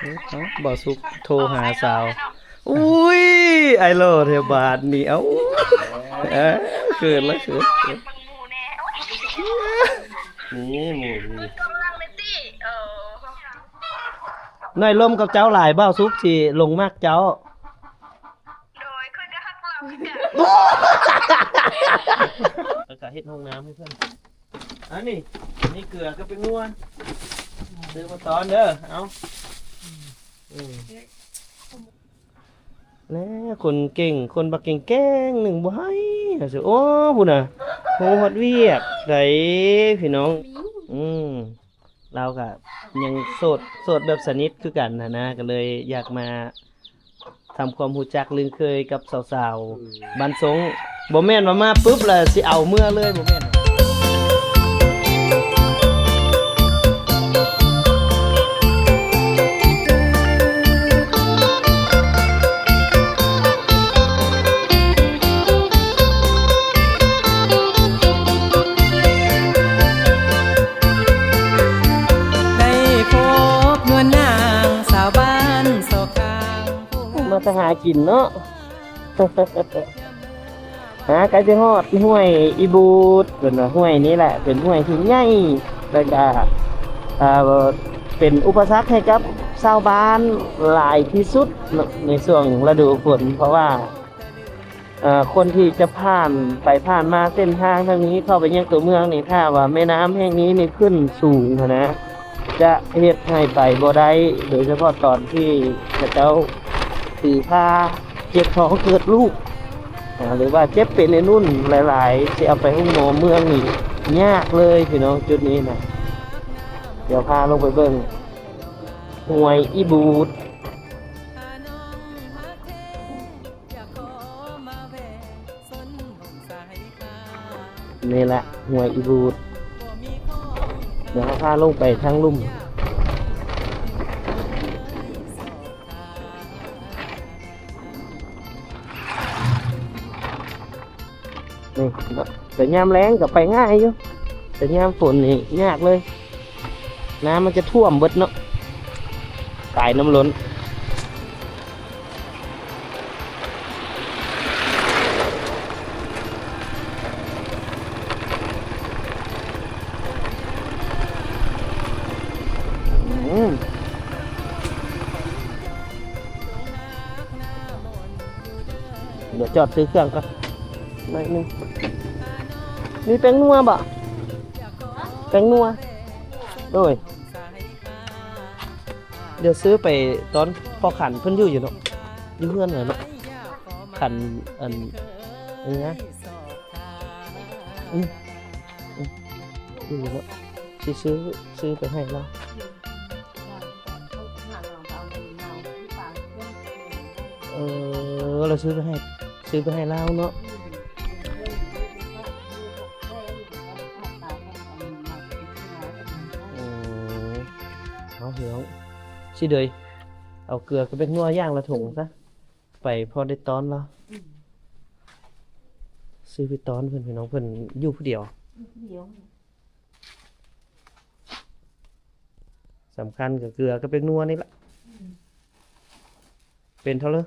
ເອົ້າ ບ່າວສຸກໂທຫາສາວ. ອຸ້ຍ ໄອໂລແຖວບ້ານນີ້. ເອົ້າ ເອີ ເຂີນລະ ເຂີນ ເຂີນ. ນີ້ໝູ່ນີ້ ນ້ອຍລົມກັບເຈົ້າຫຼາຍ. ບ່າວສຸກຊິຫຼົງມັກເຈົ້າ. ໂດຍ ຂ້ອຍກໍຮັກລາວຄືກັນ. ແລ້ວກໍເຮັດຫ້ອງນ້ຳໃຫ້ເພິ່ນ. ອັນນີ້ ອັນນີ້ເກືອກັບແປ້ງນົວ ຊື້ມາຕອນເດີ. ເອົາ ອືມ ແລະ ຄົນເກັ່ງ ຄົນບັກເກັ່ງໆ ໜຶ່ງບໍ່ໃຫ້. ໂອ້ ພຸ້ນນະ ຮູ້ຮອດວຽກໃດ໋ພີ່ນ້ອງ. ອືມ ລາວກະຍັງໂສດ ໂສດແບບສະໜິດຄືກັນຫັ້ນນະ ກໍເລີຍຢາກມາທຳຄວາມຮູ້ຈັກລຶ້ງເຄີຍກັບສາວໆ ອືມ ບ້ານຊົງ. ບໍ່ແມ່ນວ່າມາປຶບແລ້ວຊິເອົາເມືອເລີຍ ບໍ່ແມ່ນ. ໄດ້ພົບນວນນາງສາວບ້ານຊອກຂ້າງ ມາແຕ່ຫາກິນເນາະ ຫາໃກ້ຊິຮອດຫ້ວຍອີບູດ. ເພິ່ນວ່າຫ້ວຍນີ້ແຫຼະເປັນຫ້ວຍທີ່ໃຫຍ່ ແລ້ວກະ ເອີ ເປັນອຸປະສັກໃຫ້ກັບຊາວບ້ານຫຼາຍທີ່ສຸດເນາະ ໃນຊ່ວງລະດູຝົນ ເພາະວ່າ ເອີ ຄົນທີ່ຈະຜ່ານໄປຜ່ານມາເສັ້ນທາງທາງນີ້ເຂົ້າໄປຍັງຕົວເມືອງນີ້ ຖ້າວ່າແມ່ນ້ຳແຫ່ງນີ້ນີ້ຂຶ້ນສູງຫັ້ນນະ ຈະເຮັດໃຫ້ໄປບໍ່ໄດ້ ໂດຍສະເພາະຕອນທີ່ເຂົາເຈົ້າຖືພາເຈັບທ້ອງເກີດລູກ ອາ ຫຼືວ່າເຈັບເປັນແນວໜຸ່ນຫຼາຍໆ ຊິເອົາໄປໂຮງໝໍເມືອງນີ້ຍາກເລີຍພີ່ນ້ອງ. ຈຸດນີ້ນະ ດຽວພາລົງໄປເບິ່ງຫ້ວຍອີບູດ. ນີ້ແຫຼະຫ້ວຍອີບູດ ດຽວເຮົາພາລົງໄປທາງລຸ່ມ. ນີ້ ແຕ່ຍາມແລ້ງກໍໄປງ່າຍຢູ່ ແຕ່ຍາມຝົນນີ້ຍາກເລີຍ ນ້ຳມັນຈະຖ້ວມເບິດເນາະ ຕາຍນ້ຳລົ້ນ. ອືມ ດຽວຈອດຊື້ເຄື່ອງກ່ອນໜ້ອຍໜຶ່ງ. ມີແປ້ງນົວບໍ່? ແປ້ງນົວ ໂດຍ. ດຽວຊື້ໄປຕອນພໍ່ຂັນເພິ່ນຢູ່ ຢູ່ເນາະ ຢູ່ເຮືອນຫັ້ນເນາະ ຂັນ ອັນ ອັນນີ້ນະ ອືມ ອືມ ຢູ່ເນາະ ຊິຊື້ ຊື້ໄປໃຫ້ລາວ. ເອີ ລາວຊື້ໄປໃຫ້ ຊື້ໄປໃຫ້ລາວເນາະ. ອືມ ເອົາ ພີ່ນ້ອງ ຊິເດີ ເອົາເກືອກັບແປ້ງນົວຢ່າງລະຖົງຊະ ໄປພໍໄດ້ຕ້ອນລາວ. ອືມ ຊື້ໄປຕ້ອນເພິ່ນ ພີ່ນ້ອງ ເພິ່ນຢູ່ຜູ້ດຽວ ຢູ່ຜູ້ດຽວ. ສຳຄັນກໍເກືອກັບແປ້ງນົວນີ້ລະ. ອືມ ເປັນເທົ່າເລີ?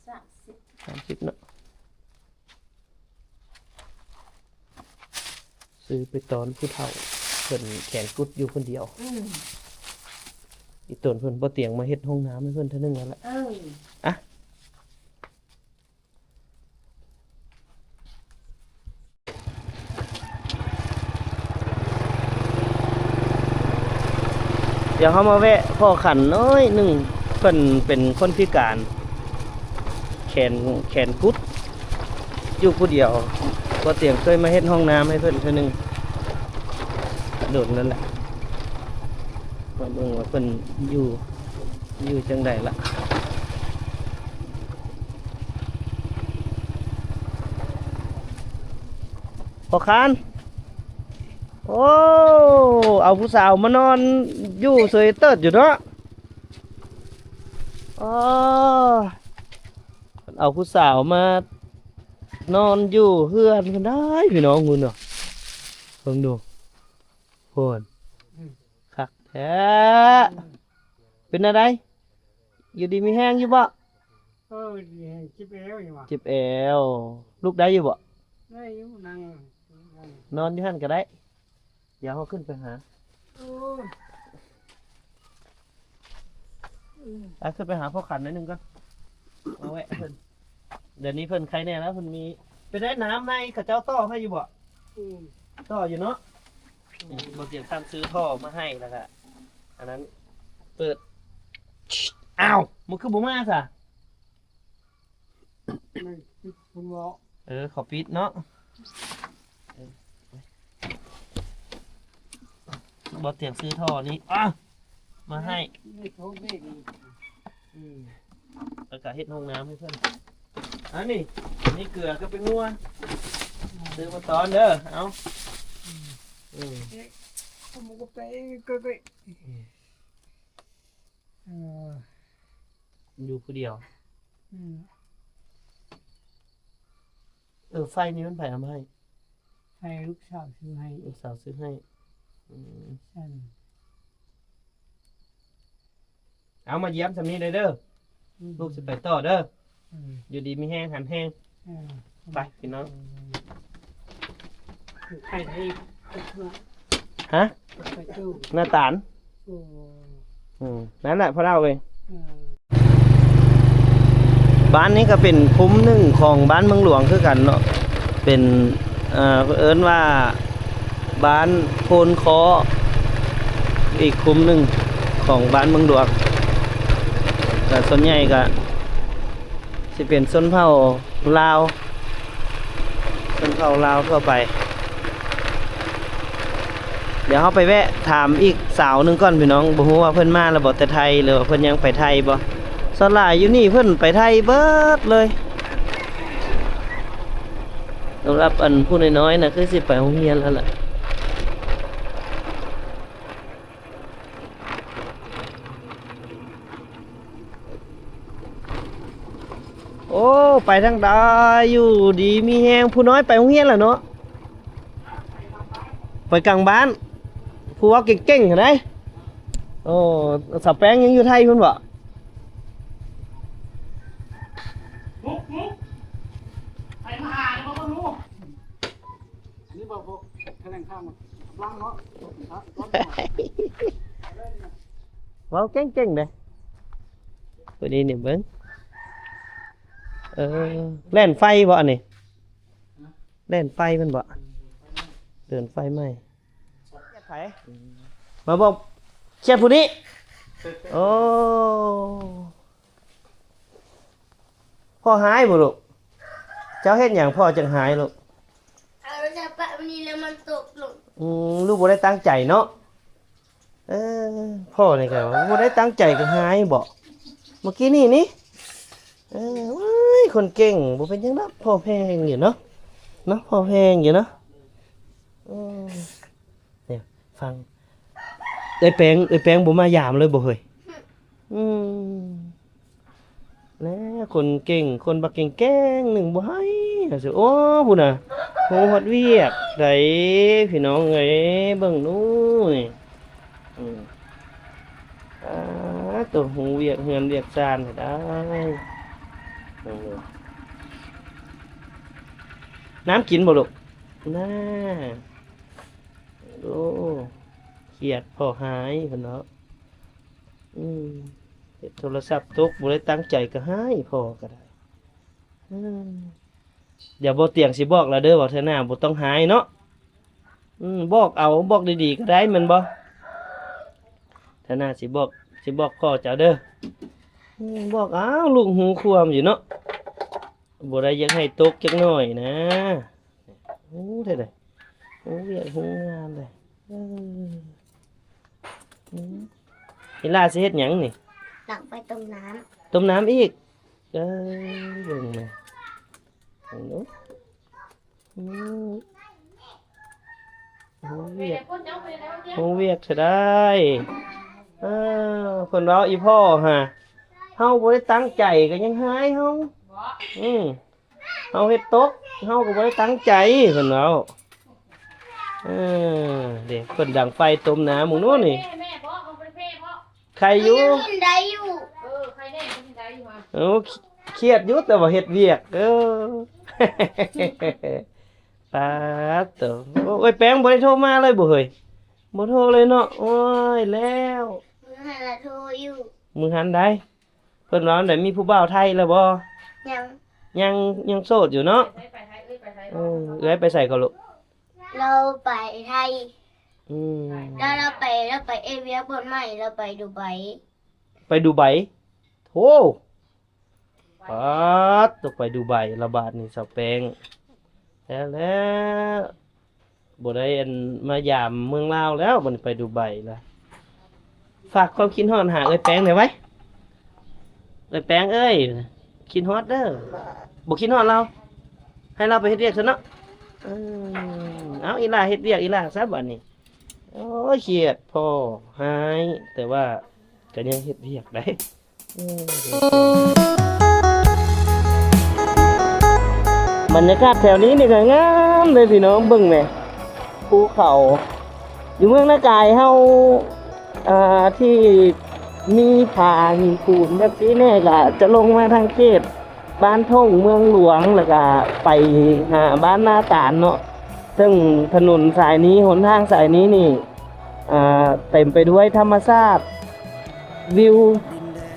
ສາມສິບ ສາມສິບເນາະ. ຊື້ໄປຕອນຜູ້ເຖົ້າເພິ່ນແຂນກຸດຢູ່ຄົນດຽວ. ອືມ ອີ່ຕົນເພິ່ນບໍ່ຕຽງມາເຮັດຫ້ອງນ້ຳໃຫ້ເພິ່ນເທື່ອໜຶ່ງແລ້ວລະ. ເອີ ອະ ດຽວເຮົາມາແວະພໍ້ຂັນໜ້ອຍໜຶ່ງ ເພິ່ນເປັນຄົນພິການ ແຂນ ແຂນກຸດ ຢູ່ຜູ້ດຽວ. ບໍ່ຕຽງເຄີຍມາເຮັດຫ້ອງນ້ຳໃຫ້ເພິ່ນເທື່ອໜຶ່ງ ດົນແລ້ວແຫຼະ. ມາເບິ່ງວ່າເພິ່ນຢູ່ ຢູ່ຈັ່ງໃດລະ ພໍ່ຄານ? ໂອ້ ເອົາຜູ້ສາວມານອນຢູ່ເສີຍເຕີດຢູ່ເນາະ. ອໍ ເອົາຜູ້ສາວມານອນຢູ່ເຮືອນເພິ່ນໄດ້ພີ່ນ້ອງ. ພຸ້ນເນາະ ເບິ່ງດູ ໂພນ ຄັກແທ້. ເປັນແນວໃດ? ຢູ່ດີມີແຮງຢູ່ບໍ່? ເອີ ດີແຮງ ເຈັບແອວຢູ່ຫວາ? ເຈັບແອວ. ລຸກໄດ້ຢູ່ບໍ່? ໄດ້ຢູ່ ນັ່ງ ນອນຢູ່ຫັ້ນກໍໄດ້. ດຽວເຮົາຂຶ້ນໄປຫາ ໂອ້ຍ ອາ ຂຶ້ນໄປຫາພໍ່ຂັນໜ້ອຍໜຶ່ງກ່ອນ ມາແວະເພິ່ນ. ດຽວນີ້ເພິ່ນໄຄແນ່ແລ້ວ ເພິ່ນມີ ເປັນໄດ ນ້ຳໃນເຂົາເຈົ້າຕໍ່ໃຫ້ຢູ່ບໍ່? ອືມ ຕໍ່ຢູ່ເນາະ. ອືມ ນີ້ ບໍ່ຕຽງສັ່ງຊື້ທໍ່ມາໃຫ້ ແລ້ວກະ ອັນນັ້ນ ເປີດ ອ້າວ ມັນຄືບໍ່ມາຊະ? ມັນປິດພຸ້ນເນາະ. ເອີ ເຂົາປິດເນາະ. ເອີ ບໍ່ຕຽງຊື້ທໍ່ນີ້ ອາ ມາໃຫ້ ນີ້ ນີ້ ໂທດເດ້ນີ້. ອືມ ແລ້ວກະເຮັດຫ້ອງນ້ຳໃຫ້ເພິ່ນ. ອັນນີ້ ອັນນີ້ເກືອກັບແປ້ງນົວ ຊື້ມາຕອນເດີ. ເອົາ ອືມ ເອີ ເອົາໝູກໄປ ເອີ ເອີ ຢູ່ຜູ້ດຽວ. ອືມ ເອີ ໄຟນີ້ມັນໃຜເອົາມາໃຫ້? ໃຫ້ລູກສາວຊື້ໃຫ້. ລູກສາວຊື້ໃຫ້. ອືມ ຊັ້ນ ເອົາ ມາຢ້ຽມສ່ຳນີ້ເດີ. ອືມ ລູກຊິໄປຕໍ່ເດີ. ເອີ ຢູ່ດີມີແຮງ ຫັນແຮງ. ເອີ ໄປພີ່ນ້ອງ. ເອີ ໄປໃສ? ຮະ? ໄປຕູ້ ໜ້າຕານ. ໂອ້ ອືມ ນັ້ນແຫຼະພໍ່ເຖົ້າເອີຍ. ເອີ ບ້ານນີ້ກໍເປັນຄຸ້ມໜຶ່ງຂອງບ້ານເມືອງຫຼວງຄືກັນເນາະ. ເປັນ ເອີ ເອີ້ນວ່າບ້ານໂພນຄໍ ອີກຄຸ້ມໜຶ່ງຂອງບ້ານເມືອງຫຼວງ. ກໍສ່ວນໃຫຍ່ກໍ ຊິເປັນຊົນເຜົ່າລາວ ຊົນເຜົ່າລາວທົ່ວໄປ. ດຽວເຮົາໄປແວະຖາມອີກສາວໜຶ່ງກ່ອນພີ່ນ້ອງ ບໍ່ຮູ້ວ່າເພິ່ນມາແລ້ວບໍ່ ແຕ່ໄທ ຫຼືວ່າເພິ່ນຍັງໄປໄທບໍ່. ສ່ວນຫຼາຍຢູ່ນີ້ເພິ່ນໄປໄທເບິດເລີຍ. ສຳລັບອັນຜູ້ນ້ອຍໆນະ ຄືຊິໄປໂຮງຮຽນແລ້ວລະ. ໂອ້ ໄປທາງໃດ ຢູ່ດີມີແຮງ. ຜູ້ນ້ອຍໄປໂຮງຮຽນແລ້ວເນາະ ໄປກາງບ້ານ. ຜູ້ເວົ້າເກັ່ງໆຫັ້ນໃດ. ໂອ້ ສາວແປ້ງຍັງຢູ່ໄທພຸ້ນບໍ? ໄປມາຫາບໍ່ຮູ້. ອັນນີ້ບໍ່ ບໍ່ ຖະແຫຼງຂ່າວ ເວົ້າເກັ່ງໆເດ້. ຜູ້ນີ້ນີ້ເບິ່ງ ເອີ ແລ່ນໄຟບໍ່ອັນນີ້? ແລ່ນໄຟແມ່ນບໍ່? ເດີນໄຟໃໝ່. ມາບອກ ຂຽດຜູ້ນີ້. ໂອ້ ພໍ່ຮ້າຍບໍ່ລູກ? ເຈົ້າເຮັດຫຍັງພໍ່ຈຶ່ງຮ້າຍລູກ? ເອົາໂທລະສັບປະໄວ້ນີ້ແລ້ວມັນຕົກລົງ. ອືມ ລູກບໍ່ໄດ້ຕັ້ງໃຈເນາະ. ເອີ ພໍ່ນີ້ກໍບໍ່ໄດ້ຕັ້ງໃຈກໍຮ້າຍບໍ? ເມື່ອກີ້ນີ້ນີ້. ເອີ ໂອ້ຍ ຄົນເກັ່ງ ບໍ່ເປັນຫຍັງດອກ ພໍ່ແພງຢູ່ເນາະ ເນາະ ພໍ່ແພງຢູ່ເນາະ. ເອີ ນີ້ ຟັງ ເອື້ອຍແປ້ງ ເອື້ອຍແປ້ງບໍ່ມາຢາມເລີຍບໍ່ເຮີ້ຍ? ອືມ ແລະ ຄົນເກັ່ງ ຄົນບັກເກັ່ງໆໜຶ່ງບໍ່ໃຫ້. ໂອ້ ພຸ້ນນະ ຮູ້ຮອດວຽກໃດ ພີ່ນ້ອງເອີຍ ເບິ່ງດູນີ້. ອືມ ອາ ໂຕ ຮູ້ວຽກເຮືອນວຽກຊານໄດ້. ເບິ່ງດູ ນ້ຳກິນບໍ່ລູກ? ນາ ໂອ້ ຂຽດພໍ່ຮ້າຍເພິ່ນເນາະ. ອືມ ເຮັດໂທລະສັບຕົກ ບໍ່ໄດ້ຕັ້ງໃຈກໍຮ້າຍ ພໍ່ກໍໄດ້. ອືມ ດຽວບໍ່ຕຽງຊິບອກລະເດີ ວ່າເທື່ອໜ້າບໍ່ຕ້ອງຮ້າຍເນາະ. ອືມ ບອກເອົາ ບອກດີໆກໍໄດ້ແມ່ນບໍ່? ເທື່ອໜ້າຊິບອກ ຊິບອກພໍ່ເຈົ້າເດີ. ອືມ ບອກເອົາ ລູກຮູ້ຄວາມຢູ່ເນາະ ບໍ່ໄດ້ຢາກໃຫ້ຕົກຈັກໜ້ອຍນະ. ໂອ້ ເຮັດໄດ້ ໂອ້ ວຽກໂຮງງານເດ້. ເອີ ອືມ ອີຫຼ້າຊິເຮັດຫຍັງນີ້? ດັງໄຟຕົ້ມນ້ຳ. ຕົ້ມນ້ຳອີກ? ເອີ ເບິ່ງແມ່ ເບິ່ງດູ. ອືມ ໂອ້ ວຽກ ໂອ້ ວຽກຊະໄດ້. ເອີ ເພິ່ນເວົ້າອີ່ພໍ່ຫາ ເຮົາບໍ່ໄດ້ຕັ້ງໃຈກໍຍັງຮ້າຍເຮົາ. ອືມ ເຮົາເຮັດຕົກ ເຮົາກໍບໍ່ໄດ້ຕັ້ງໃຈ ເພິ່ນເວົ້າ. ເອີ ເດ້ ເພິ່ນດັງໄຟຕົ້ມນ້ຳໝູ່ໂນ້ນນີ້. ແມ່ ແມ່ ບໍ່ ເຮົາບໍ່ໄດ້ແມ່ ບໍ່? ໄຄຢູ່ ໄດ້ຢູ່ ເອີ ຄຽດຢູ່ ແຕ່ວ່າເຮັດວຽກ ເອີ ປາດໂຕ ໂອ້ຍ ແປ້ງບໍ່ໄດ້ໂທມາເລີຍບໍ່ເຮີ້ຍ? ບໍ່ໂທເລີຍເນາະ ໂອ້ຍ ແລ້ວ ມື້ຫັ້ນລະໂທຢູ່ ມື້ຫັ້ນໃດ ເພິ່ນວ່າໃດ ມີຜູ້ບ່າວໄທແລ້ວບໍ່? ຍັງ ຍັງ ຍັງໂສດຢູ່ເນາະ ເອີ ເອື້ອຍໄປໃສກໍລູກ? ລາວໄປໄທ ອືມ ລາວ ລາວໄປ ລາວໄປເຮັດວຽກບ່ອນໃໝ່ ລາວໄປດູໄບ ໄປດູໄບ ໂທ້ ປາດ ຕົກໄປດູໄບລະບາດນີ້ ສາວແປ້ງ ແລ້ວ ແລ້ວ ບໍ່ໄດ້ ອັນ ມາຢາມເມືອງລາວແລ້ວ ບັດນີ້ໄປດູໄບລະ ຝາກຄວາມຄິດຮອດຫາເອື້ອຍແປ້ງແດ່ໄວ້ ເອື້ອຍແປ້ງເອີຍ ຄິດຮອດເດີ ບໍ່ຄິດຮອດລາວ ໃຫ້ລາວໄປເຮັດວຽກຊະເນາະ ເອີ ເອົາ ອີ່ຫຼ້າເຮັດວຽກອີ່ຫຼ້າຊະບາດນີ້ ໂອ້ຍ ຄຽດ ພໍ່ຮ້າຍ ແຕ່ວ່າກໍຍັງເຮັດວຽກໄດ້ ເອີ ບັນຍາກາດແຖວນີ້ນີ້ກໍງາມເດ້ພີ່ນ້ອງ ເບິ່ງແໝ່ ພູເຂົາ ຢູ່ເມືອງນາກາຍເຮົາ ອ່າ ທີ່ມີຜາຫີນປູນແບບນີ້ແດ່ ກໍຈະລົງມາທາງເຂດ ບ້ານທົ່ງເມືອງຫຼວງ ແລ້ວກະໄປຫາບ້ານນາຕານເນາະ ເຊິ່ງຖະໜົນສາຍນີ້ ຫົນທາງສາຍນີ້ນີ້ ອ່າ ເຕັມໄປດ້ວຍທຳມະຊາດ ວິວ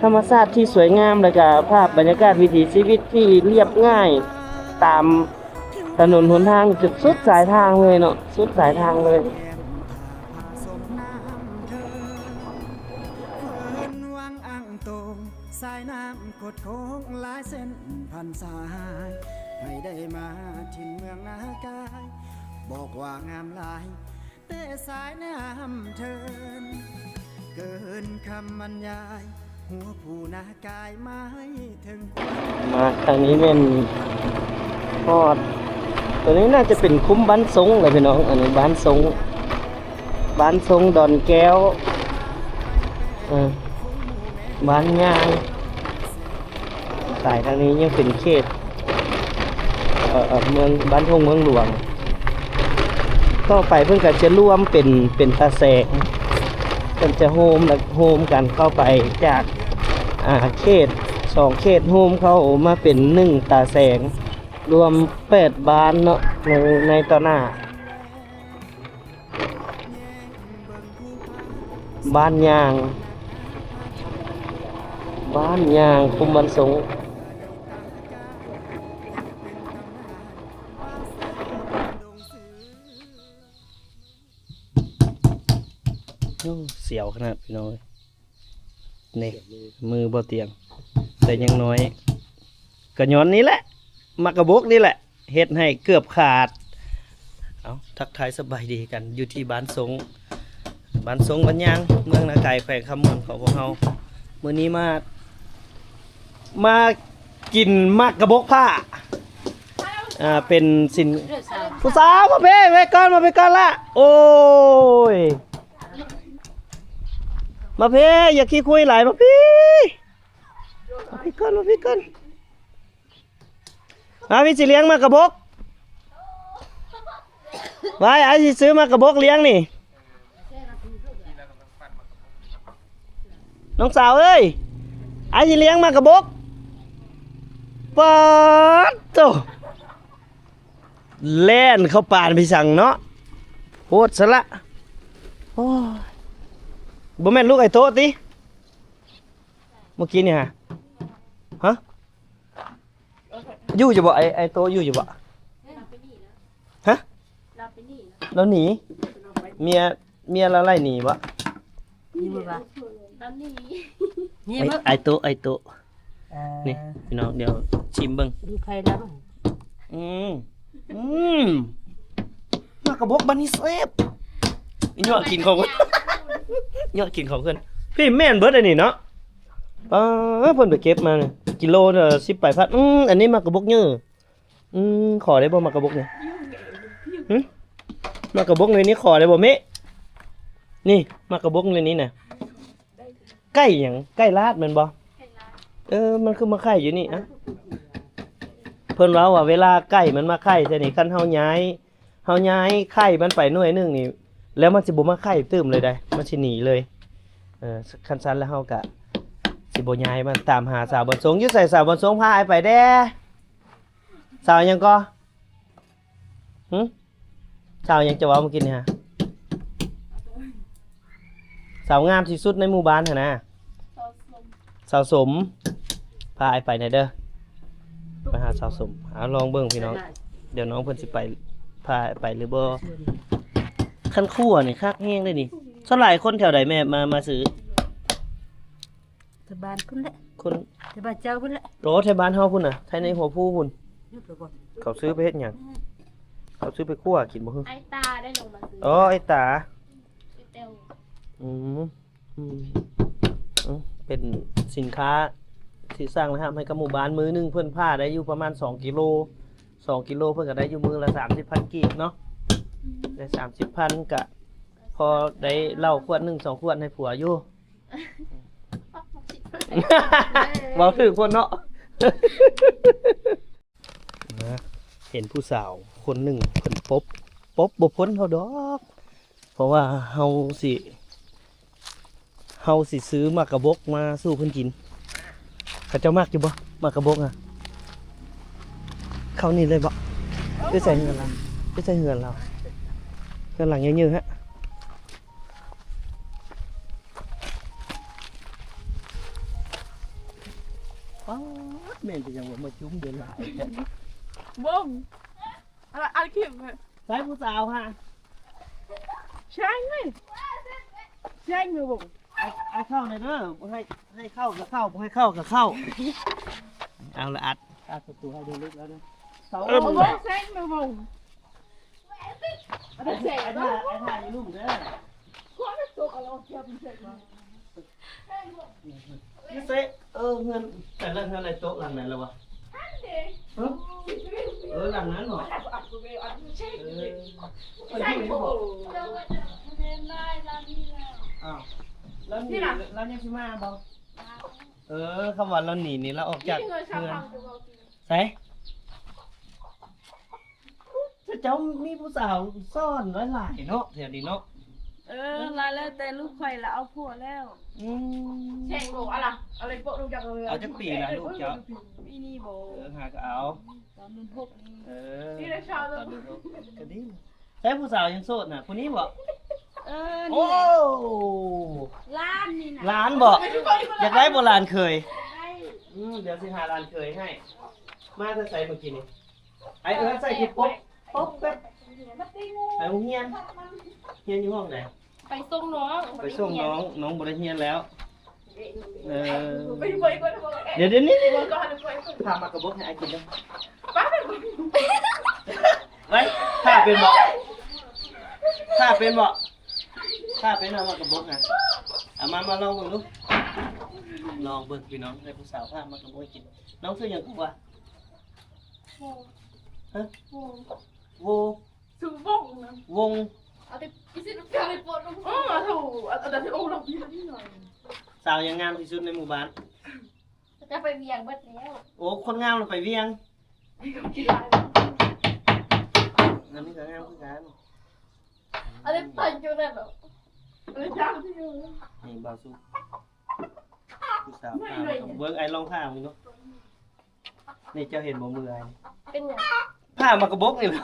ທຳມະຊາດທີ່ສວຍງາມ ແລ້ວກະພາບບັນຍາກາດວິຖີຊີວິດທີ່ລຽບງ່າຍ ຕາມຖະໜົນຫົນທາງຈົນສຸດສາຍທາງເລີຍເນາະ ສຸດສາຍທາງເລີຍ. ສາຍນ້ຳກົດໂຄ້ງຫຼາຍເສັ້ນພັນສາຍ ໃຜໄດ້ມາຖິ່ນເມືອງນາກາຍ ບອກວ່າງາມຫຼາຍ ແຕ່ສາຍນ້ຳເທີນ ເກີນຄຳບັນຍາຍ ຫົວຜູ້ນາກາຍມາໃຫ້ເຖິງຄວາມ ມາທາງນີ້ແມ່ນຮອດ ຕົວນີ້ໜ້າຈະເປັນຄຸ້ມບ້ານຊົງແຫຼະພີ່ນ້ອງ ອັນນີ້ບ້ານຊົງ ບ້ານຊົງດອນແກ້ວ ເອີ ບ້ານຍາງ ສາຍທາງນີ້ຍັງເປັນເຂດ ເອີ ເອີ ເມືອງ ບ້ານທົ່ງເມືອງຫຼວງ ຕໍ່ໄປເພິ່ນກໍຈະລວມເປັນ ເປັນຕາແສງ ເພິ່ນຈະໂຮມ ແລະ ໂຮມກັນເຂົ້າໄປຈາກ ອ່າ ເຂດ ສອງເຂດໂຮມເຂົ້າມາເປັນໜຶ່ງຕາແສງ ລວມແປດບ້ານເນາະ ໃນ ໃນຕໍ່ໜ້າ. ບ້ານຍາງ ບ້ານຍາງ ຄຸ້ມບ້ານຊົງ ໂອ້ ສຽວຂະໜາດພີ່ນ້ອງເອີຍ. ນີ້ ມືບໍ່ຕຽງ ແຕ່ຍັງນ້ອຍ ກະຍ້ອນນີ້ແຫຼະ ໝາກກະບົກນີ້ແຫຼະ ເຮັດໃຫ້ເກືອບຂາດ. ເອົາ ທັກທາຍສະບາຍດີກັນ ຢູ່ທີ່ບ້ານຊົງ ບ້ານຊົງ ບ້ານຍາງ ເມືອງນາກາຍ ແຂວງຄຳມ່ວນຂອງພວກເຮົາ. ມື້ນີ້ມາ ມາກິນໝາກກະບົກພ້າ ອ່າ ເປັນສິນ ຜູ້ສາວ ມາເພ ມາເພກ່ອນ ມາເພກ່ອນລະ ໂອ້ຍ. ມາເພ ຢ່າຂີ້ຄຸຍຫຼາຍ ມາພີ້ ມາພີ້ກ່ອນ ມາພີ້ກ່ອນ ມາ ພີ່ຊິລ້ຽງໝາກກະບົກ ໄວ້ ອ້າຍຊິຊື້ໝາກກະບົກລ້ຽງນີ້ ນ້ອງສາວເອີຍ ອ້າຍຊິລ້ຽງໝາກກະບົກ ປາດໂທ້. ແລ່ນເຂົ້າປ່າໄປສັງເນາະ ໂພດຊະລະ ໂອ້ຍ ບໍ່ແມ່ນລູກໄອ້ໂຕະຕິ ເມື່ອກີ້ນີ້ຫະ ຮະ ຢູ່ຢູ່ບໍ່ ໄອ້ ໄອ້ໂຕະຢູ່ຢູ່ບໍ່ ຮະ ລາວໜີ ເມຍ ເມຍລາວໄລ່ໜີບໍ່ ມີບໍ່ວະ ລາວໜີ ເມຍ ເອີຍ ບໍ່ ໄອ້ໂຕະ ໄອ້ໂຕະ ເອີ ນີ້ພີ່ນ້ອງ ດຽວຊິມເບິ່ງ ມີໃຜລະ ອືມ ອືມ ໝາກກະບົກບາດນີ້ແຊບ ຍົວະກິນຂອງເພິ່ນ ຍົວະກິນຂອງເພິ່ນ ພີ້ແມ່ນເບິດອັນນີ້ເນາະ ປາ ເພິ່ນໄປເກັບມາ ກິໂລລະສິບປາຍພັນ ອືມ ອັນນີ້ໝາກກະບົກເຍີ ອືມ ຂໍໄດ້ບໍ່ໝາກກະບົກນີ້ ຫຶ ໝາກກະບົກໜ່ວຍນີ້ຂໍໄດ້ບໍ່ເມະ ນີ້ ໝາກກະບົກໜ່ວຍນີ້ນະ ໄກ່ຫຍັງ ໄກ່ລາດແມ່ນບໍ່ ເອີ ມັນຄືມາໄຂ່ຢູ່ນີ້ ອະ ເພິ່ນເວົ້າວ່າເວລາໄກ່ມັນມາໄຂ່ແຖວນີ້ ຄັນເຮົາຍ້າຍ ເຮົາຍ້າຍໄຂ່ມັນໄປໜ່ວຍໜຶ່ງນີ້ ແລ້ວມັນຊິບໍ່ມາໄຂ່ຕື່ມເລີຍໃດ໋ ມັນຊິໜີເລີຍ ເອີ ຄັນຊັ້ນແລ້ວເຮົາກະຊິບໍ່ຍ້າຍມາຕາມຫາສາວບຸນສົງ. ຢູ່ໃສສາວບຸນສົງ? ພາອ້າຍໄປແດ່. ສາວຫຍັງກໍ? ຫຶ? ສາວຫຍັງຈະເວົ້າມື້ກີ້ນີ້ຫະ? ສາວງາມທີ່ສຸດໃນໝູ່ບ້ານຫັ້ນນະ. ສາວສົມ. ພາອ້າຍໄປແດ່ເດີ. ໄປຫາສາວສົມ. ເອົາ ລອງເບິ່ງພີ່ນ້ອງ. ດຽວນ້ອງເພິ່ນຊິໄປ ພາໄປຫຼືບໍ່. ຄັນຄົວນີ້ຄັກແຮງເດ້ນີ້. ສ່ວນຫຼາຍຄົນແຖວໃດແມ່ມາ ມາຊື້? ແຖວບ້ານພຸ້ນແຫຼະ. ຄົນ ແຖວບ້ານເຈົ້າພຸ້ນແຫຼະ. ໂອ້ ແຖວບ້ານເຮົາພຸ້ນນະ. ໄທໃນຫົວພູພຸ້ນ. ເຂົາຊື້ໄປເຮັດຫຍັງ? ເຂົາຊື້ໄປຂົ້ວກິນບໍ່? ອ້າຍຕາໄດ້ລົງມາຊື້. ອໍ ອ້າຍຕາ. ອືມ ອືມ ເປັນສິນຄ້າທີ່ສ້າງລາຍຮັບໃຫ້ກັບໝູ່ບ້ານ. ມື້ໜຶ່ງເພິ່ນພາໄດ້ຢູ່ປະມານສອງກິໂລ ສອງກິໂລ ເພິ່ນກໍໄດ້ຢູ່ມື້ລະສາມສິບພັນກີບເນາະ. ໄດ້ສາມສິບພັນ ກະພໍໄດ້ເຫຼົ້າຂວດໜຶ່ງສອງຂວດໃຫ້ຜົວຢູ່. ເວົ້າຖືກຄົນເນາະ. ນະ ເຫັນຜູ້ສາວຄົນໜຶ່ງເພິ່ນປົບ ປົບບໍ່ພົ້ນເຮົາດອກ ເພາະວ່າເຮົາຊິ ເຮົາຊິຊື້ໝາກກະບົກມາສູ່ເພິ່ນກິນ. ເຂົາເຈົ້າມັກຢູ່ບໍ່ ໝາກກະບົກນະ? ເຂົ້ານີ້ເລີຍບໍ່? ຢູ່ໃສເຮືອນລາວ? ຢູ່ໃສເຮືອນລາວ? ເຮືອນຫຼັງໃຫຍ່ໆ ຮະ. ປາດ ແມ່ນຄືຫຍັງວ່າມາຈຸ້ມເດີຫຼາຍແທ້. ເບິ່ງ ອັນ ອັນຄລິບ ໃສຜູ້ສາວຫະ? ແຊງເລີຍ ແຊງເລີຍເບິ່ງ. ໃຫ້ ໃຫ້ເຂົ້າແດ່ເດີ ໃຫ້ ໃຫ້ເຂົ້າກໍເຂົ້າ ບໍ່ໃຫ້ເຂົ້າກໍເຂົ້າ. ເອົາລະ ອັດ ອັດປະຕູໃຫ້ເດີ ເລິກແລ້ວເດີ. ເອີ ແຊງເລີຍເບິ່ງ. ໄອ້ທ່າ ໄອ້ທ່າຢູ່ລຸ່ມເດີ. ຢູ່ເຊ ເອີ ເຮືອນ ແຕ່ລະເຮືອນໄອ້ໂຕະຫຼັງໃດລະວະ? ເອີ ຫຼັງນັ້ນເນາະ. ເອີ ເອີ ລາວໜີ ລາວຍັງຊິມາບໍ່? ເອີ ຄຳວ່າລາວໜີນີ້ ລາວອອກຈາກເຮືອນ. ໃສ? ເຈົ້າມີຜູ້ສາວຊ້ອນຫຼາຍໆເນາະ ແຖວນີ້ເນາະ. ເອີ ລະແລ້ວແຕ່ລູກຂ້ອຍລະເອົາຜົວແລ້ວ. ອືມ ແຊງໂລ ອະລະ ອະລະ ເອົາຈັກປີລະລູກເຈົ້າ? ປີນີ້ບໍ່? ເອີ ຫາກໍເອົາ ຕອນເດືອນຫົກນີ້. ເອີ ຕອນເດືອນຫົກ ກໍດີ. ໃສຜູ້ສາວຍັງໂສດນະ ຜູ້ນີ້ບໍ່? ເອີ ໂອ້ ນີ້ແຫຼະ ຫຼານນີ້ນະ. ຫຼານບໍ່? ຢາກໄດ້ບໍ່ຫຼານເຂີຍ? ໄດ້. ອືມ ດຽວຊິຫາຫຼານເຂີຍໃຫ້. ມາແຕ່ໃສມື້ກີ້ນີ້? ໄອ້ເອີ ໃສ່ທີ່ປົກ ປົກແບບ ໄປໂຮງຮຽນ. ຮຽນຢູ່ຫ້ອງໃດ? ໄປສົ່ງນ້ອງ. ໄປສົ່ງນ້ອງ. ນ້ອງບໍ່ໄດ້ຮຽນແລ້ວ. ເອີ ດຽວ ດຽວນີ້ ພາໝາກກະບົກໃຫ້ອ້າຍກິນເດີ. ໄປ ຖ້າເປັນບໍ່? ຖ້າເປັນບໍ່? ຖ້າເປັນ ເອົາໝາກກະບົກນະ. ເອົາມາ ມາລອງເບິ່ງດູ. ລອງເບິ່ງພີ່ນ້ອງ ໃຫ້ຜູ້ສາວພາໝາກກະບົກໃຫ້ກິນ. ນ້ອງຊື່ຫຍັງກໍວ່າ? ໂວ. ຮະ? ໂວ. ໂວ. ຊື່ວົງນະ ວົງ. ສາວຫຍັງງາມທີ່ສຸດໃນໝູ່ບ້ານ? ຈະໄປວຽງເບິດແລ້ວ. ໂອ້ ຄົນງາມລະໄປວຽງ. ອັນນີ້ກໍງາມຄືກັນ. ອັນນີ້ໄປຢູ່ນັ້ນເນາະ. ອັນນີ້ຈ້າງທີ່ຢູ່. ນີ້ບ່າວສຸກ ຜູ້ສາວພາມາ. ເບິ່ງ ອ້າຍລອງພາເບິ່ງດູ. ນີ້ເຈົ້າເຫັນບໍ່ ເມື່ອຍ. ເປັນຫຍັງ? ພາໝາກກະບົກນີ້ແຫຼະ.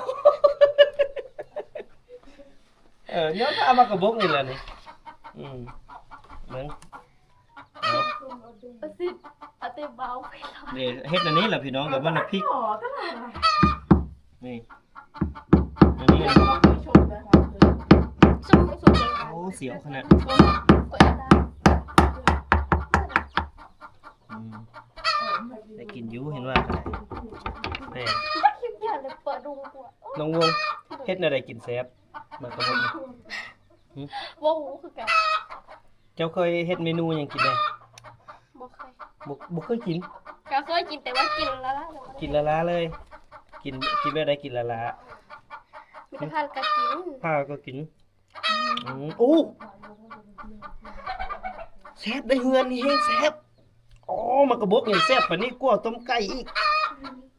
ເອີ ຍ້ອນພາໝາກກະບົກນີ້ແຫຼະນີ້. ອືມ ເບິ່ງ ເອົາ ເຮັດແນວນີ້ລະພີ່ນ້ອງ ກໍມັນລະພິກ. ນີ້ ອັນນີ້ ໂອ້ ສຽວຂະໜາດ. ອືມ ໄດ້ກິນຢູ່ ເຫັນວ່າກໍໄດ້. ແມ່ນ ນ້ອງວົງ ເຮັດແນວໃດກິນແຊບ ໝາກກະບົກ? ຫຶ? ບໍ່ຮູ້ຄືກັນ. ເຈົ້າເຄີຍເຮັດເມນູຫຍັງກິນແດ່? ບໍ່ເຄີຍ. ບໍ່ ບໍ່ເຄີຍກິນ? ກໍເຄີຍກິນ ແຕ່ວ່າກິນລ້າໆ ກິນລ້າໆເລີຍ. ກິນ ກິນແບບໃດກິນລ້າໆ? ມີແຕ່ພາດກໍກິນ ພາດກໍກິນ. ອືມ ໂອ້ ແຊບໄດ໋ ເຮືອນນີ້ແຮງແຊບ. ໂອ້ ໝາກກະບົກນີ້ແຊບປານນີ້ກວ່າຕົ້ມໄກ່ອີກ.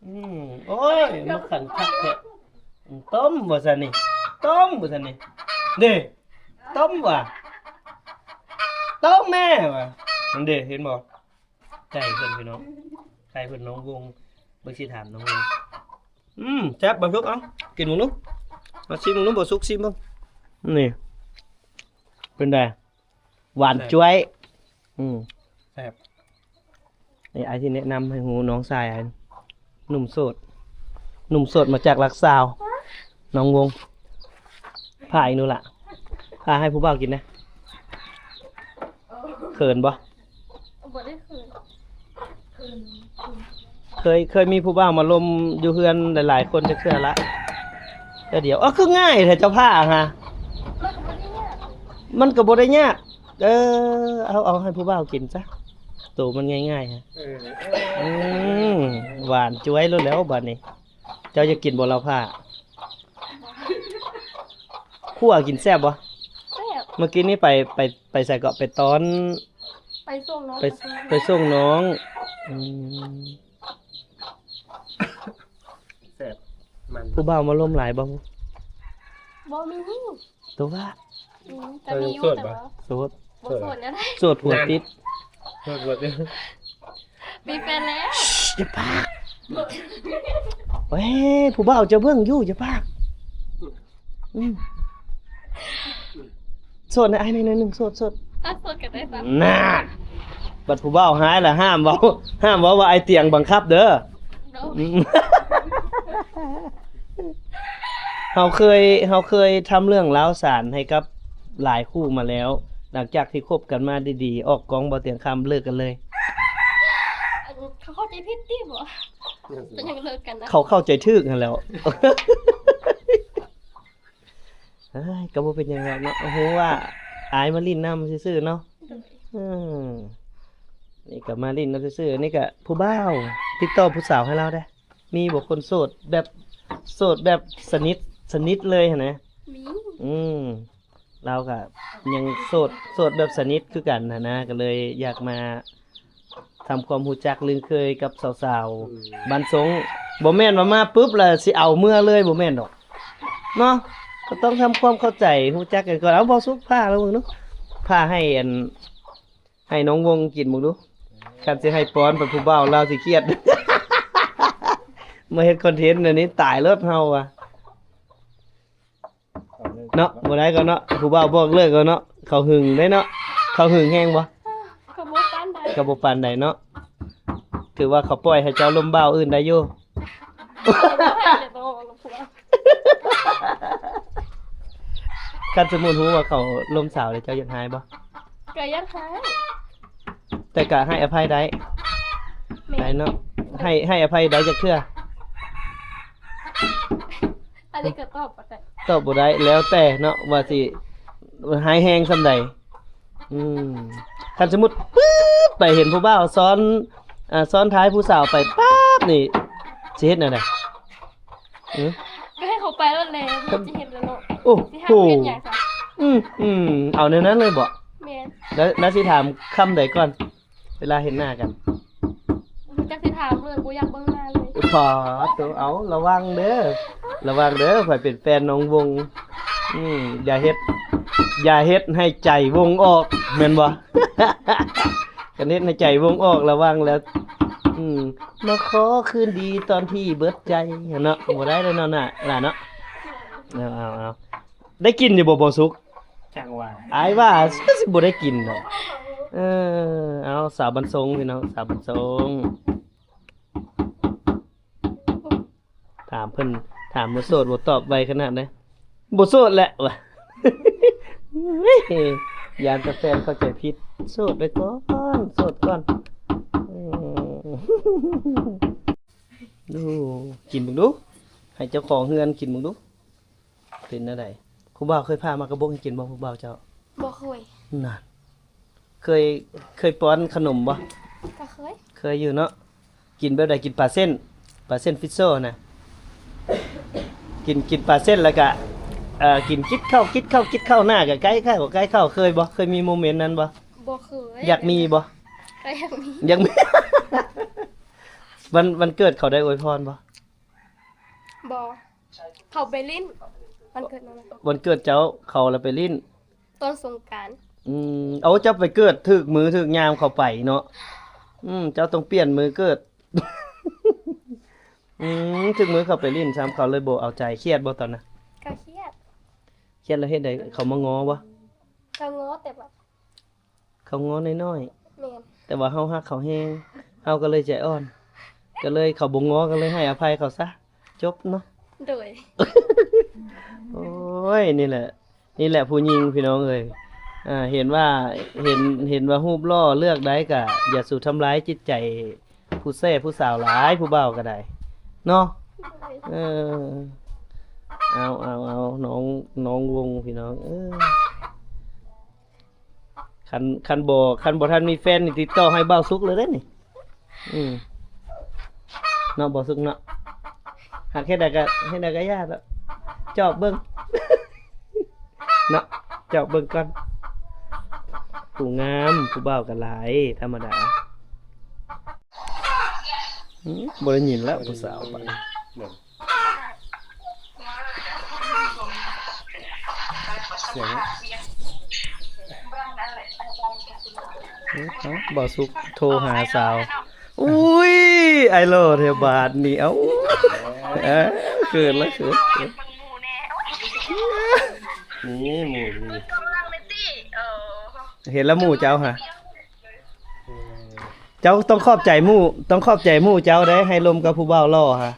ອືມ ໂອ້ຍ ມາຂັນຄັກແທ້. ອືມ ຕົ້ມວ່າຊັ້ນນີ້ ຕົ້ມວ່າຊັ້ນນີ້. ເດ້ ຕົ້ມວ່າ ຕ້ອງແມ່ວ່າ ນັ້ນເດ້ ເຫັນບໍ່? ໄກ່ເພິ່ນ ພີ່ນ້ອງ ໄກ່ເພິ່ນ ນ້ອງວົງ ເບິ່ງຊິຖາມນ້ອງວົງ. ອືມ ແຊບ ບັກສຸກ ເອົາ ກິນເບິ່ງດູ ມາຊີມເບິ່ງດູ ບັກສຸກ ຊີມເບິ່ງ ນີ້ ເປັນໃດ? ຫວານຈ້ວຍ ແຊບ ອືມ ແຊບ. ນີ້ອ້າຍຊິແນະນຳໃຫ້ຮູ້ ນ້ອງຊາຍອ້າຍ ໜຸ່ມໂສດ ໜຸ່ມໂສດມາຈາກຫຼັກຊາວ ນ້ອງວົງ ຜ່າອີກໜູລະ ຜ່າໃຫ້ຜູ້ບ່າວກິນແດ່. ເຂີນບໍ່? ບໍ່ໄດ້ເຂີນ. ເຄີຍ ເຄີຍມີຜູ້ບ່າວມາລົມຢູ່ເຮືອນຫຼາຍໆຄົນຈັກເທື່ອລະ? ເທື່ອດຽວ. ເອີ ຄືງ່າຍແທ້ເຈົ້າຜ່າຫາ. ມັນກໍບໍ່ໄດ້ຍາກ ມັນກໍບໍ່ໄດ້ຍາກ. ເອີ ເອົາ ເອົາໃຫ້ຜູ້ບ່າວກິນຊະ ໂຕມັນງ່າຍໆ ເອີ ອືມ ຫວານຈ້ວຍໂລດແລ້ວບາດນີ້. ເຈົ້າຢາກກິນບໍ່ລາວຜ່າ? ຂົ້ວກິນແຊບບໍ່? ແຊບ. ມື້ກີ້ນີ້ໄປ ໄປ ໄປໃສເກາະ? ໄປຕ້ອນ ໄປສົ່ງນ້ອງ ໄປ ໄປສົ່ງນ້ອງ ອືມ ແຊບ ມັນ. ຜູ້ບ່າວມາລົມຫຼາຍບໍ່? ບໍ່ມີ. ຕົວະ ອືມ ແຕ່ມີຢູ່ ໂສດ ແຕ່ວ່າ ໂສດ ບໍ່ໂສດແນວໃດ ໂສດຜົວຕິດ ໂສດຜົວຕິດ ມີແຟນແລ້ວ. ຢ່າປາກ ເອີຍ ຜູ້ບ່າວເຈົ້າເບິ່ງຢູ່ ຢ່າປາກ ອືມ ໂສດນະ ອ້າຍ ໜ້ອຍໜຶ່ງ ໂສດ ໂສດ ອ່ະ ໂສດກໍໄດ້ຊະ ນັ້ນ ບັດຜູ້ບ່າວຮ້າຍລະຫ້າມເວົ້າ ຫ້າມເວົ້າວ່າອ້າຍຕຽງບັງຄັບເດີ. ເຮົາເຄີຍ ເຮົາເຄີຍທຳເລື່ອງລາວສານໃຫ້ກັບຫຼາຍຄູ່ມາແລ້ວ ຫຼັງຈາກທີ່ຄົບກັນມາດີໆ ອອກກອງບໍ່ຕຽງຄຳເລີກກັນເລີຍ. ເຂົາເຂົ້າໃຈຜິດຕິບໍ່? ເປັນຫຍັງເລີກກັນນະ? ເຂົາເຂົ້າໃຈຖືກຫັ້ນແຫຼ້ວ. ເອີຍ ກໍບໍ່ເປັນຫຍັງດອກເນາະ ຮູ້ວ່າອ້າຍມາຫຼິ້ນນຳຊື່ໆເນາະ. ເອີ ນີ້ກໍມາຫຼິ້ນນຳຊື່ໆ ນີ້ກໍຜູ້ບ່າວຕິດຕໍ່ຜູ້ສາວໃຫ້ລາວໄດ໋. ມີບໍ່ຄົນໂສດແບບ ໂສດແບບສະໜິດ ສະໜິດເລີຍຫັ້ນນະ? ມີ ອືມ ລາວກະຍັງໂສດ ໂສດແບບສະໜິດຄືກັນຫັ້ນນະ ກໍເລີຍຢາກມາທຳຄວາມຮູ້ຈັກລຶ້ງເຄີຍກັບສາວໆ ອືມ ບ້ານຊົງ. ບໍ່ແມ່ນວ່າມາປຶບແລ້ວຊິເອົາເມືອເລີຍ ບໍ່ແມ່ນດອກເນາະ ກໍຕ້ອງທຳຄວາມເຂົ້າໃຈ ຮູ້ຈັກກັນກ່ອນ. ເອົາ ບໍ່ສຸກ ຜ່າລອງເບິ່ງດູ ຜ່າໃຫ້ອັນ ໃຫ້ນ້ອງວົງກິນເບິ່ງດູ ຄັນຊິໃຫ້ປ້ອນໄປຜູ້ບ່າວລາວຊິຄຽດ ມາເຮັດຄອນເທັນອັນນີ້ຕາຍໂລດເຮົາວ່າ ເນາະ ບໍ່ໄດ້ກໍເນາະ ຜູ້ບ່າວບອກເລີກກໍເນາະ ເຂົາຫຶງເດ້ເນາະ ເຂົາຫຶງແຮງບໍ່? ກໍບໍ່ປານໃດ ກໍບໍ່ປານໃດເນາະ ຖືວ່າເຂົາປ່ອຍໃຫ້ເຈົ້າລົມບ່າວອື່ນໄດ້ຢູ່. ຄັນສົມມຸດຮູ້ວ່າເຂົາລົມສາວແລ້ວ ເຈົ້າຢາກຮ້າຍບໍ່? ກໍຢາກຮ້າຍ ແຕ່ກໍໃຫ້ອະໄພໄດ້ ແມ່ນ ໄດ້ເນາະ ໃຫ້ ໃຫ້ອະໄພໄດ້ຈັກເທື່ອ? ອັນນີ້ກໍຕອບບໍ່ໄດ້ ຕອບບໍ່ໄດ້ ແລ້ວແຕ່ເນາະ ວ່າຊິຮ້າຍແຮງສ່ຳໃດ. ອືມ ຄັນສົມມຸດປຶບ ໄປເຫັນຜູ້ບ່າວຊ້ອນ ອ່າ ຊ້ອນທ້າຍຜູ້ສາວໄປປັບນີ້ ຊິເຮັດແນວໃດ? ອື ກໍໃຫ້ເຂົາໄປໂລດແຫຼະ ບໍ່ຊິເຮັດແລ້ວເນາະ. ໂອ້ໂຫ ຊິຫາເຮັດຫຍັງຊະ? ອືມ ອືມ ເອົາແນວນັ້ນເລີຍບໍ? ແມ່ນ ແລ້ວ ແລ້ວຊິຖາມຄຳໃດກ່ອນ ເວລາເຫັນໜ້າກັນ? ບໍ່ຮູ້ຈັກຊິຖາມເລີຍ ບໍ່ຢາກເບິ່ງໜ້າເລີຍ. ປາດໂທ້ ເອົາ ລະວັງເດີ ລະວັງເດີ ໃຜເປັນແຟນນ້ອງວົງ ອືມ ຢ່າເຮັດ ຢ່າເຮັດໃຫ້ໃຈວົງອອກ ແມ່ນບໍ່? ຄັນເຮັດໃຫ້ໃຈວົງອອກ ລະວັງແລ້ວ ອືມ ມາຂໍຄືນດີຕອນທີ່ເບິດໃຈເນາະ ບໍ່ໄດ້ເລີຍເນາະ ຫຼານເນາະ. ເອົາ ເອົາ ເອົາ ໄດ້ກິນຢູ່ບໍ່ ບໍ່ສຸກ? ຈັກວ່າ ອ້າຍວ່າຄືຊິບໍ່ໄດ້ກິນດອກ. ເອີ ເອົາ ສາວບ້ານຊົງ ພີ່ນ້ອງ ສາວບ້ານຊົງ ຖາມເພິ່ນ ຖາມວ່າໂສດບໍ່ ຕອບໄວຂະໜາດໃດ? ບໍ່ໂສດແຫຼະວ່າ ຢ້ານແຕ່ແຟນເຂົ້າໃຈຜິດ ໂສດໄວ້ກ່ອນ ໂສດກ່ອນ. ເອີ ດູ ກິນເບິ່ງດູ ໃຫ້ເຈົ້າຂອງເຮືອນກິນເບິ່ງດູ. ເປັນແນວໃດ? ຜູ້ບ່າວເຄີຍຜ່າໝາກກະບົກໃຫ້ກິນບໍ່ ຜູ້ບ່າວເຈົ້າ? ບໍ່ເຄີຍ. ນັ້ນ ເຄີຍ ເຄີຍປ້ອນຂະໜົມບໍ່? ກໍເຄີຍ. ເຄີຍຢູ່ເນາະ. ກິນແບບໃດ? ກິນປາເສັ້ນ ປາເສັ້ນຟິດໂຊນະ. ກິນ ກິນປາເສັ້ນແລ້ວກະ ເອີ ກິນກິດເຂົ້າ ກິດເຂົ້າ ກິດເຂົ້າ ໜ້າກໍໃກ້ເຂົ້າ ໃກ້ເຂົ້າ. ເຄີຍບໍ່? ເຄີຍມີໂມເມັນນັ້ນບໍ່? ບໍ່ເຄີຍ. ຢາກມີບໍ່? ກໍຢາກມີ. ຢາກມີ. ວັນ ວັນເກີດເຂົາໄດ້ອວຍພອນບໍ່? ບໍ່. ເຂົາໄປຫຼິ້ນ ວັນເກີດນ້ອງ ວັນເກີດເຈົ້າ ເຂົາລະໄປຫຼິ້ນຕອນສົງການ. ອືມ ເອົາ ເຈົ້າໄປເກີດຖືກມື້ຖືກຍາມເຂົາໄປເນາະ. ອືມ ເຈົ້າຕ້ອງປ່ຽນມື້ເກີດ. ອືມ ຖືກມື້ເຂົາໄປຫຼິ້ນຊ້ຳ ເຂົາເລີຍບໍ່ເອົາໃຈ. ຄຽດບໍ່ຕອນນັ້ນ? ກໍຄຽດ. ຄຽດແລ້ວເຮັດໃດ? ເຂົາມາງໍບໍ່? ກໍງໍ ແຕ່ວ່າ ເຂົາງໍນ້ອຍໆ. ແມ່ນ. ແຕ່ວ່າເຮົາຮັກເຂົາແຮງ ເຮົາກໍເລີຍໃຈອ່ອນ ກໍເລີຍເຂົາບໍ່ງໍ ກໍເລີຍໃຫ້ອະໄພເຂົາຊະ ຈົບເນາະ. ໂດຍ. ໂອ້ຍ ນີ້ແຫຼະ ນີ້ແຫຼະຜູ້ຍິງພີ່ນ້ອງເອີຍ. ອ່າ ເຫັນວ່າ ເຫັນ ເຫັນວ່າຮູບຫຼໍ່ເລືອກໄດ້ ກະຢ່າສູ່ທຳລາຍຈິດໃຈຜູ້ແຊຜູ້ສາວຫຼາຍ ຜູ້ບ່າວກໍໄດ້ເນາະ. ເອີ ເອົາ ເອົາ ເອົາ ນ້ອງ ນ້ອງວົງພີ່ນ້ອງເອີຍ. ຄັນ ຄັນບໍ່ ຄັນບໍ່ທັນມີແຟນນີ້ ຕິດຕໍ່ໃຫ້ບ່າວສຸກເລີຍເດ້ນີ້. ອືມ ເນາະ ບ່າວສຸກເນາະ. ຫາກເຮັດໃດກໍ ເຮັດໃດກໍຢ່າດອກ ຈອບເບິ່ງເນາະ ຈອບເບິ່ງກ່ອນ. ຜູ້ງາມ ຜູ້ບ່າວກໍຫຼາຍ ທຳມະດາ. ອືມ ບໍ່ໄດ້ຍິນແລ້ວ ຜູ້ສາວບາດນີ້. ສຽງ ເອີ ເອົາ ບ່າວສຸກໂທຫາສາວ. ອຸ້ຍ ອ້າຍຫຼໍ່ແທ້ບາດນີ້. ເອົ້າ ເອີ ເຂີນລະ ເຂີນ ເຂີນ. ນີ້ໝູ່ນີ້ ເຫັນລະໝູ່ເຈົ້າຫະ. ເອີ ເຈົ້າຕ້ອງຂອບໃຈໝູ່ ຕ້ອງຂອບໃຈໝູ່ເຈົ້າເດ້ ໃຫ້ລົມກັບຜູ້ບ່າວຫຼໍ່ຫະ.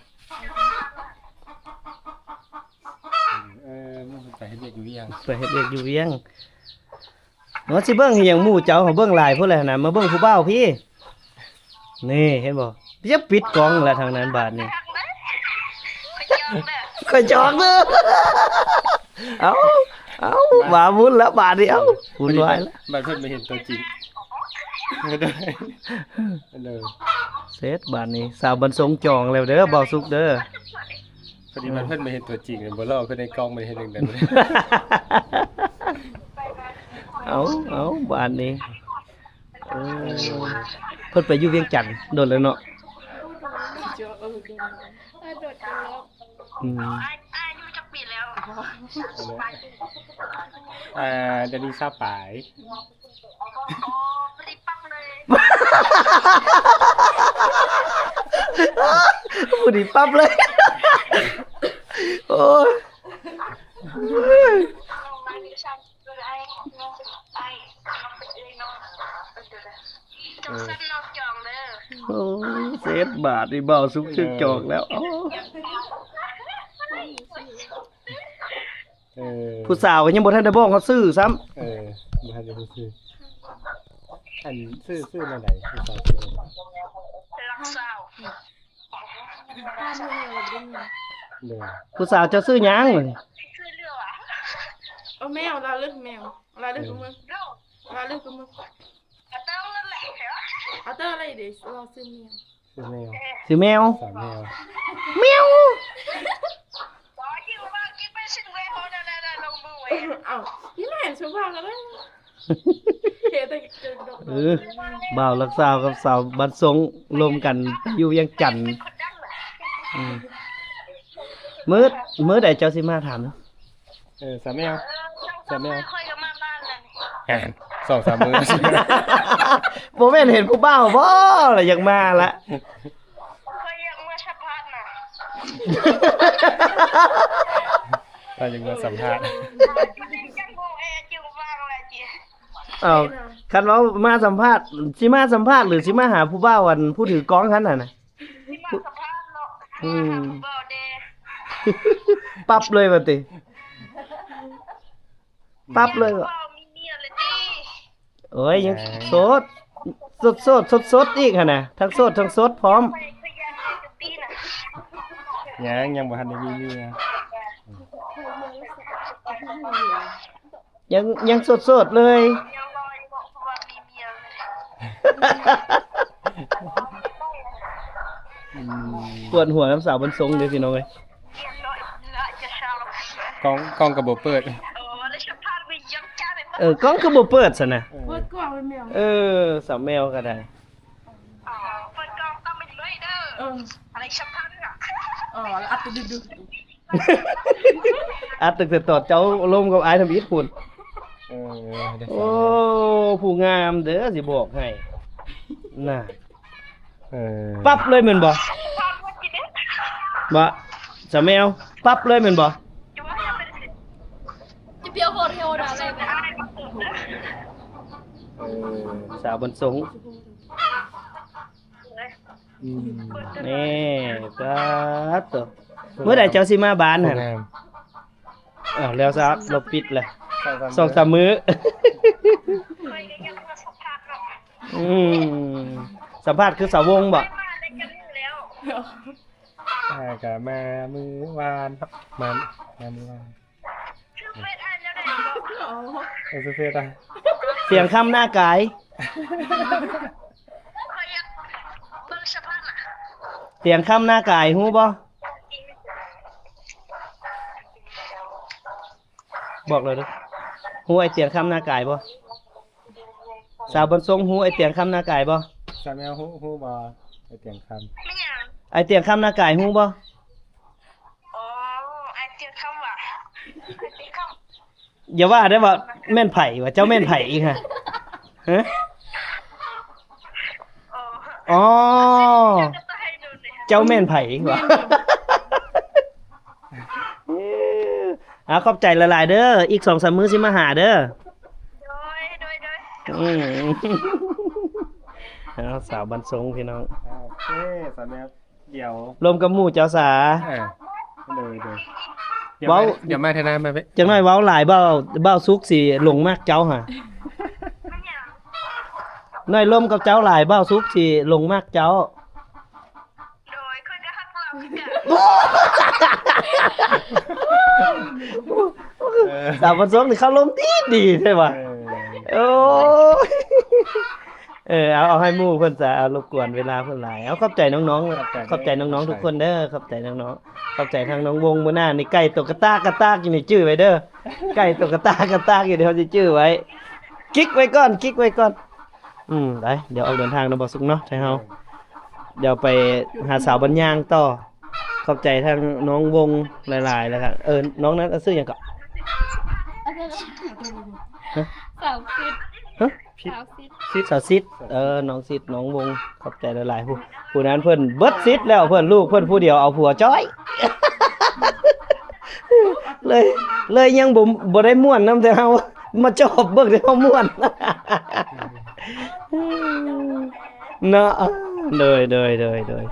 ເອີ ໝູ່ເພິ່ນໄປເຮັດວຽກຢູ່ວຽງ ໄປເຮັດວຽກຢູ່ວຽງ. ວ່າຊິເບິ່ງອີ່ຫຍັງໝູ່ເຈົ້າ ເບິ່ງຫຼາຍໂພດແລ້ວນະ ມາເບິ່ງຜູ້ບ່າວພີ້. ນີ້ເຫັນບໍ່? ຈະປິດກ້ອງແລ້ວທາງນັ້ນບາດນີ້. ຂ້ອຍຈອກເດີ ຂ້ອຍຈອກເດີ. ເອົ້າ ເອົ້າ ມາວຸ້ນແລ້ວບາດນີ້. ເອົ້າ ວຸ້ນວາຍແລ້ວ ບັດເພິ່ນມາເຫັນຕົວຈິງ. ເດີ ເສັດບາດນີ້ ສາວບັນສົງຈອງແລ້ວເດີ ບ່າວສຸກເດີ. ພໍດີມັນເພິ່ນມາເຫັນຕົວຈິງ ບໍ່ຫຼໍ່ຄືໃນກ້ອງ ມັນເຮັດຈັ່ງໃດ. ເອົາ ເອົາ ບາດນີ້ ເອີ ເພິ່ນໄປຢູ່ວຽງຈັນດົນແລ້ວເນາະ. ອືມ ອ່າ ດຽວນີ້ຊາວປາຍ. ພໍດີປັບເລີຍ ໂອ້ຍ. ເອີ ໂອ້ ເສັດບາດນີ້ ບ່າວສຸກຖືກຈອງແລ້ວ. ເອີ ເອີ ຜູ້ສາວກໍຍັງບໍ່ທັນໄດ້ບອກຮອດຊື່ຊ້ຳ. ເອີ ບໍ່ທັນໄດ້ຮູ້ຊື່. ອັນ ຊື່ ຊື່ແນວໃດ? ຜູ້ສາວຊື່ແນວໃດ? ລັກສາວ. ໂດຍ. ຜູ້ສາວເຈົ້າຊື່ຫຍັງ? ເອົາແມວ ລາວເລີກແມວ ລາວເລີກກັບມຶງ ລາວເລີກກັບມຶງ. ອາເຕີ ລາວຊື່ແມວ. ຊື່ແມວ ຊື່ແມວ ສາວແມວ ແມວ. ເອົ້າ ນີ້ແມ່ນສຸພາບແລ້ວເດີ ເອີ ບ່າວລັກສາວກັບສາວບັນສົງລົມກັນຢູ່ວຽງຈັນ. ອືມ ມື້ ມື້ໃດເຈົ້າຊິມາຖາມ? ເອີ ສາວແມວ ສາວແມວ ຂ້ອຍກໍມາບ້ານແລ້ວນີ້ ສອງສາມມື້. ບໍ່ແມ່ນເຫັນຜູ້ບ່າວບໍ່ລະຢາກມາລະ? ຂ້ອຍຢາກມາສຳພາດນະ ຂ້ອຍຢາກມາສຳພາດ. ເອົ້າ ຄັນເວົ້າມາສຳພາດ ຊິມາສຳພາດ ຫຼື ຊິມາຫາຜູ້ບ່າວ ອັນ ຜູ້ຖືກ້ອງຫັ້ນນະ? ອືມ ປັບເລີຍວ່າຕິ ປັບເລີຍວ່າ. ໂອ້ຍ ຍັງໂສດ ໂສດໆ ສົດໆ ອີກຫັ້ນນະ ທັງໂສດທັງສົດພ້ອມ. ຍັງ ຍັງບໍ່ທັນໄດ້ມີເມຍ. ຍັງ ຍັງໂສດໆ ເລີຍ. ອືມ ປວດຫົວນຳສາວບຸນສົງເດ້ພີ່ນ້ອງເອີຍ. ກ້ອງ ກ້ອງກໍບໍ່ເປີດ. ເອີ ກ້ອງຄືບໍ່ເປີດຊັ້ນນະ? ເອີ ເປີດກ້ອງແມ່ນຫຍັງ? ເອີ ສາວແມວກໍໄດ້. ເອີ ເປີດກ້ອງຕ້ອງເປັນເລີຍເດີ. ເອີ ອັດແຕ່ຕອນເຈົ້າລົມກັບອ້າຍທຳອິດພຸ້ນ. ເອີ ໂອ້ ຜູ້ງາມເດີ ຊິບອກໃຫ້ ນ່າ ເອີ ປັບເລີຍແມ່ນບໍ່? ບໍ່ ສາວແມວ ປັບເລີຍແມ່ນບໍ່? ຈະເປີດໂຄດເທວດາເລີຍ ເອີ ສາວບຸນສົງ ອືມ ນີ້ ປາດໂຕ ມື້ໃດເຈົ້າຊິມາບ້ານຫັ້ນ? ອ້າວ ແລ້ວຊະ ລົບປິດແລ້ວ ສອງສາມມື້ ອືມ ສຳພາດຄືສາວົງບໍ່? ອ່າ ກະມາມື້ວານ ມາ ມາມື້ວານ ຊື່ເຟສອ້າຍແນວໃດກໍ ເອີ ຊື່ເຟສອ້າຍ ຕຽງຄຳນາກາຍ ຂ້ອຍຢາກເບິ່ງສະພາບນະ ຕຽງຄຳນາກາຍ ຮູ້ບໍ່? ບອກເລີຍເດີ ຮູ້ໄອ້ຕຽງຄຳນາກາຍບໍ່? ສາວບຸນສົງ ຮູ້ໄອ້ຕຽງຄຳນາກາຍບໍ່? ສາວແມວ ຮູ້ ຮູ້ບໍ່ ໄອ້ຕຽງຄຳ? ແມ່ນຫຍັງ? ໄອ້ຕຽງຄຳນາກາຍ ຮູ້ບໍ່? ອໍ ອ້າຍຕຽງຄຳຫວາ? ອ້າຍຕຽງຄຳ ຢ່າວ່າໄດ້ວ່າແມ່ນໃຜຫວາ? ເຈົ້າແມ່ນໃຜອີກຫະ? ຮະ? ອໍ ອໍ ເຈົ້າແມ່ນໃຜຫວາ? ເອີ ອາ ຂອບໃຈຫຼາຍໆເດີ ອີກສອງສາມມື້ຊິມາຫາເດີ ໂດຍ ໂດຍ ໂດຍ ອືມ ເອົາ ສາວບ້ານຊົງພີ່ນ້ອງ ໂອເຄ ສາວແມວ ດຽວ ລົມກັບໝູ່ເຈົ້າສາ ເອີ ໂດຍ ໂດຍ ດຽວ ເວົ້າ ມາ ດຽວມາເທື່ອໜ້າ ມາເວະ ຈັກໜ້ອຍເວົ້າຫຼາຍ ບ່າວ ບ່າວສຸກຊິຫຼົງມັກເຈົ້າຫາ ໜ້ອຍລົມກັບເຈົ້າຫຼາຍ ບ່າວສຸກຊິຫຼົງມັກເຈົ້າ ໂດຍ ຂ້ອຍກໍຮັກລາວຄືກັນ ເອີ ສາວບ້ານຊົງນີ້ຄາລົມດີ ດີແທ້ຫວາ ເອີ ໂອ້ຍ ເອີ ເອົາ ເອົາໃຫ້ໝູ່ເພິ່ນຊະ ເອົາ ລົບກວນເວລາເພິ່ນຫຼາຍ ເອົາ ຂອບໃຈນ້ອງໆ ຂອບໃຈ ຂອບໃຈນ້ອງໆທຸກຄົນເດີ ຂອບໃຈນ້ອງໆ ຂອບໃຈທາງນ້ອງວົງ ມື້ໜ້ານີ້ໄກ່ໂຕກະຕາກກະຕາກຢູ່ນີ້ຈື່ໄວ້ເດີ ໄກ່ໂຕກະຕາກກະຕາກຢູ່ນີ້ ເຮົາຊິຈື່ໄວ້ ກິກໄວ້ກ່ອນ ກິກໄວ້ກ່ອນ ອືມ ໄປ ດຽວອອກເດີນທາງເນາະ ບ່າວສຸກເນາະ ໄທເຮົາ ດຽວໄປຫາສາວບ້ານຍາງຕໍ່ ຂອບໃຈທາງນ້ອງວົງຫຼາຍໆ ແລ້ວກະ ເອີ ນ້ອງນັ້ນຊື່ຫຍັງເກາະ? ສາວສິດ ຮະ? ສາວສິດ ສິດ ສາວສິດ ເອີ ນ້ອງສິດ ນ້ອງວົງ ຂອບໃຈຫຼາຍໆ ຜູ້ ຜູ້ນັ້ນເພິ່ນເບິດສິດແລ້ວ ເພິ່ນ ລູກເພິ່ນຜູ້ດຽວເອົາຜົວຈ້ອຍ ເລີຍ ເລີຍຍັງບໍ່ ບໍ່ໄດ້ມ່ວນນຳແຕ່ເຮົາ ມາຈອບເບິ່ງແຕ່ເຮົາມ່ວນ ເນາະ ໂດຍ ໂດຍ ໂດຍ ໂດຍ.